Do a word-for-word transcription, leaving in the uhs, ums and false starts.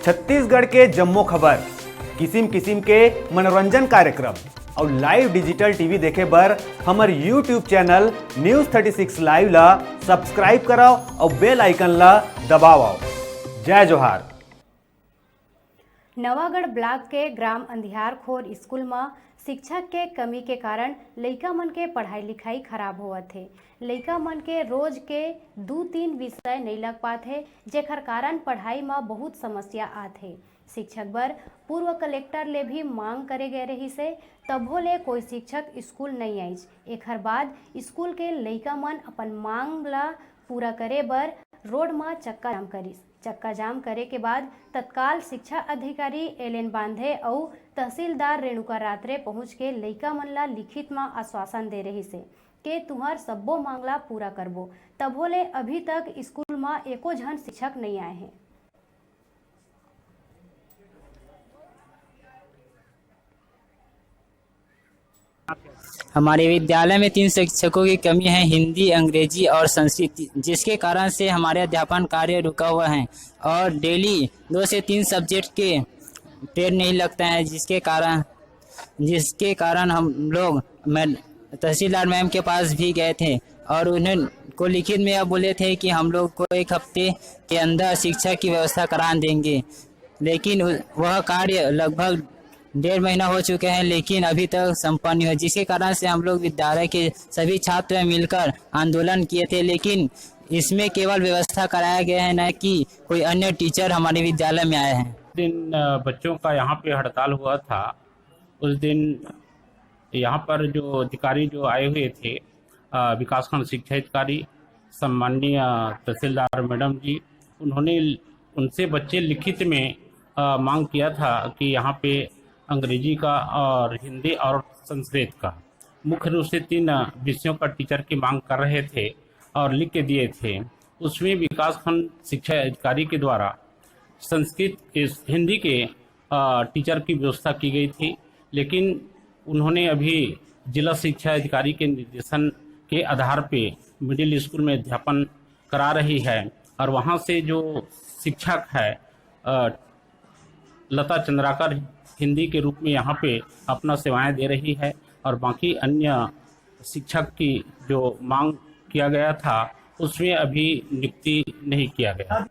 छत्तीसगढ़ के जम्मो खबर, किसिम किसिम के मनोरंजन कार्यक्रम अउ live digital TV देखे बर हमर YouTube channel News thirty six Live ला subscribe करव अउ bell icon ला दबावव। जय जोहार। नवागढ़ ब्लॉक के ग्राम अंधियारखोर स्कूल म शिक्षक के कमी के कारण लइका मन के पढ़ाई लिखाई खराब होवत हे। लइका मन के रोज के दू तीन विषय नइ लग पात हे, जेखर कारण पढ़ाई म बहुत समस्या आत हे। शिक्षक बर पूर्व कलेक्टर ले भी मांग करे गए रहिस हे, तभो ले कोई शिक्षक स्कूल नइ आइस। एखर बाद स्कूल के लइका मन अपन मांग ला पूरा करे बर रोड म चक्का जाम करिस। चक्का जाम करे के बाद तत्काल शिक्षा अधिकारी एल एन बांधे अउ तहसीलदार रेणुका रात्रे पहुंच के लइका मन ला लिखित म आश्वासन दे रहिस हे के तुंहर सब्बो मांग ला पूरा करबो। तभो ले अभी तक स्कूल म एको झन शिक्षक नइ आए हे। हमारे विद्यालय में तीन शिक्षकों की कमी है, हिंदी, अंग्रेजी और संस्कृत, जिसके कारण से हमारे अध्यापन कार्य रुका हुआ है और डेली दो से तीन सब्जेक्ट के पीरियड नहीं लगता है, जिसके कारण जिसके कारण हम लोग, मैं तहसीलदार मैम के पास भी गए थे और उन्हें को लिखित में यह बोले थे कि हम लोग को एक हफ्ते के अंदर शिक्षा की व्यवस्था करा देंगे, लेकिन उ- वह कार्य लगभग डेढ़ महीना हो चुके हैं, लेकिन अभी तक संपन्न नहीं हुआ, जिसके कारण से हम लोग विद्यालय के सभी छात्र मिलकर आंदोलन किए थे, लेकिन इसमें केवल व्यवस्था कराया गया है, न कि कोई अन्य टीचर हमारे विद्यालय में आए हैं। दिन अ, बच्चों का यहाँ पे हड़ताल हुआ था, उस दिन यहाँ पर जो अधिकारी जो आए हुए थे, अ, विकासखंड शिक्षा अधिकारी, सम्माननीय तहसीलदार मैडम जी, उन्होंने, उनसे बच्चे लिखित में, अ, मांग किया था कि यहाँ पे अंग्रेजी का और हिंदी और संस्कृत का, मुख्य रूप से तीन, अ, विषयों का टीचर की मांग कर रहे थे और लिख के दिए थे। उसमें विकासखंड शिक्षा अधिकारी के द्वारा संस्कृत के, हिंदी के, अ, टीचर की व्यवस्था की गई थी, लेकिन उन्होंने अभी जिला शिक्षा अधिकारी के निर्देशन के आधार पे मिडिल स्कूल में अध्यापन करा रही है और वहाँ से जो शिक्षक है, अ, लता चंद्राकर हिंदी के रूप में यहाँ पे अपना सेवाएं दे रही है और बाकी अन्य शिक्षक की जो मांग किया गया था, उसमें अभी नियुक्ति नहीं किया गया।